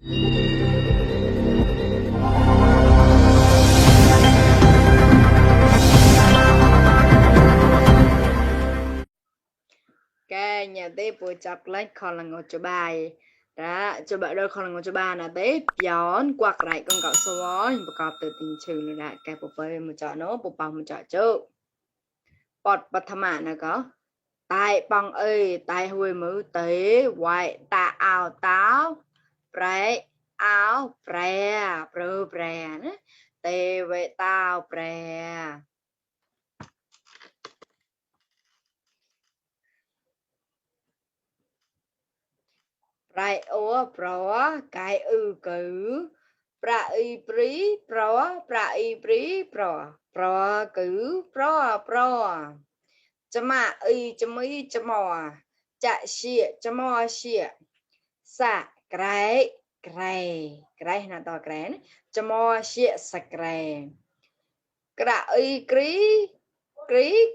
cái nhà tế bùi chọc lấy con là ngồi cho bài đó cho bạn đôi con là ngồi cho ba là tế gión quạt lại con cọ số một cọp từ tình trừ này lại cái bộ phơi một chợ nó bộ bằng một chợ chứ bọt bọt thầm nè có tai bằng ơi tai hui mứ tế hoài ta áo táo pre áo pre pro pre nè tê về tao pre Rai ô pro cái cử pra y pri pra y pri pro cử pro chama y chama chama chạ xịa chama xịa sa cái là to cái chama xịa sa cái y krí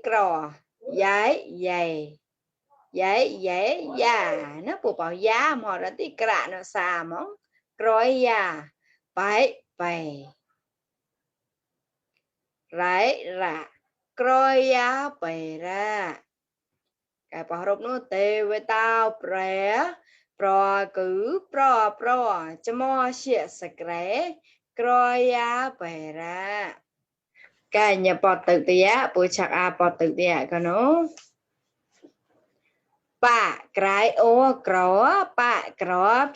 cro giấy nó phụ bảo giá mà nó tí cả nó xa món rồi phải phải rải ra rồi phải ra cái bảo rộp nó tê với tao pré pro cho mò xịa sạc rẽ rồi phải ra cái nhà bọt tự tía bùi chạc bọt tự tía cái nó bà cái ô cỏ bà cỏ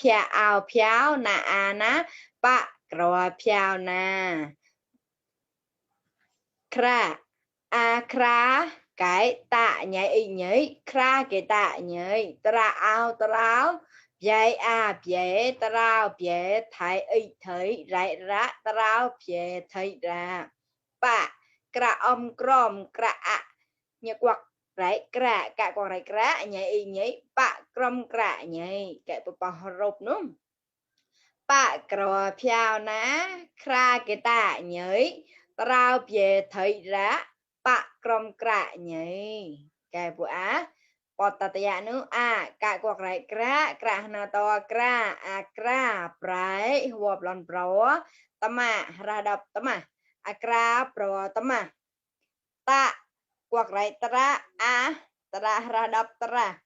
phiao na na bà cỏ phiao na kra kra cái tạ nhảy nhảy kra cái tạ nhảy trao vậy vậy trao vậy thấy rải ra trao vậy thấy ra bà kra crom kra nhạc quạt rải kra cả quạt rải kra nhảy bà crom kra nhảy cái bà rộp nữa bà cỏ phiao ná kra cái tạ nhảy trao về thấy ra bà crom kra nhảy cái bộ bọt tà tà nữa cả quạt rải kra na to kra prai hộp lon pro tama ra đập tama kra pro tama ta quạt rải tra ra đập tra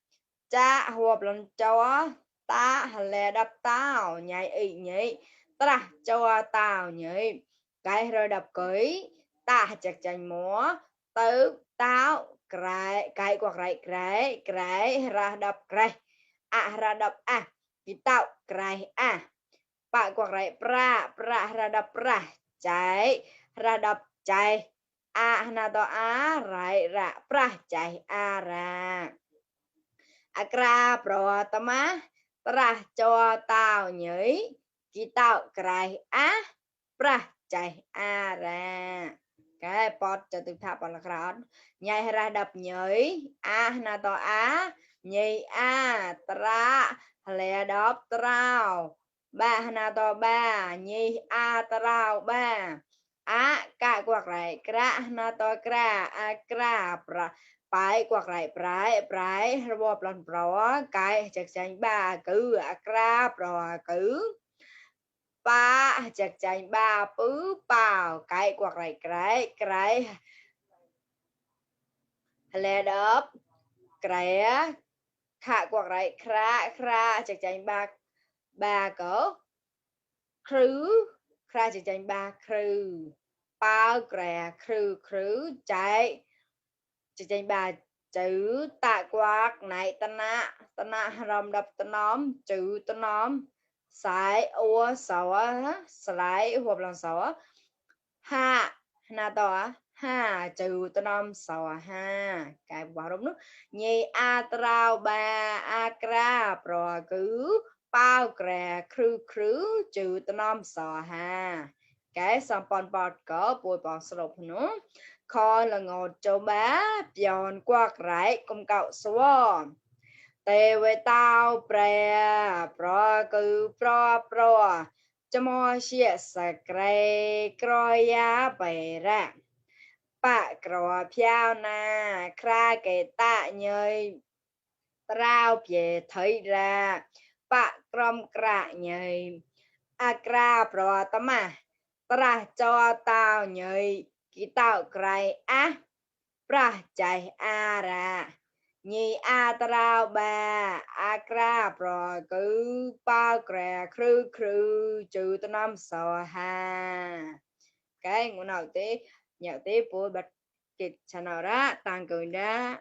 cha hộp lon cho ta lè đập tao nhảy ta cho tao nhảy cái rồi đập cưới ta chặt chành múa tứ tao cái quạt cái ra đập ra đập thì tao bạn quạt pra ra đập trái ra đập trái na to ra pra trái ra kra pro tama tra cho tao nhảy khi tao cái pra chạy ra cái bọt cho từ tháp là khá nhảy ra đập nhảy na to nhảy tra lè đập trao ba na to ba nhảy trao ba cả quạt lại kra na to kra pra phải quạt lại trái robot lần pro cái chắc chắn ba cứ kra pro cứ ba chắc chắn ba pứ bao cái quạt lại cái lè đớp cái khả quạt lại kra chắc chắn ba cỡ khứ kra chắc chắn ba khứ bao khứ chạy chắc chắn ba chữ tạ quạt này tân rồng đập tân nóm chữ tân nóm sai ô sáu sai hộp lần sáu ha na to chữ tân nóm sáu cái bảo đúng nước nhị trao ba kra pro cứ bao khứ chữ tân nóm sáu cái xong bọn bọt có bùi bọt sụp nữa coi là ngồi châu bá giòn quạt rải công cậu số tê về tao pro cứ pro cho mò xịa sạc croi bày ra bà cỏ phiao na kra kê tạ nhơi trao về thấy ra bà crom kra nhơi Akra Pratama Tra cho tao nhị Kỹ tạo Krai Á Pra chạy A ra Nhị A trao ba Akra Pro cứ bao kre khư khư Chữ tân năm sò ha cái ngũ nào tế nhạo tế bố bật kịch chả nào đó tăng cường đó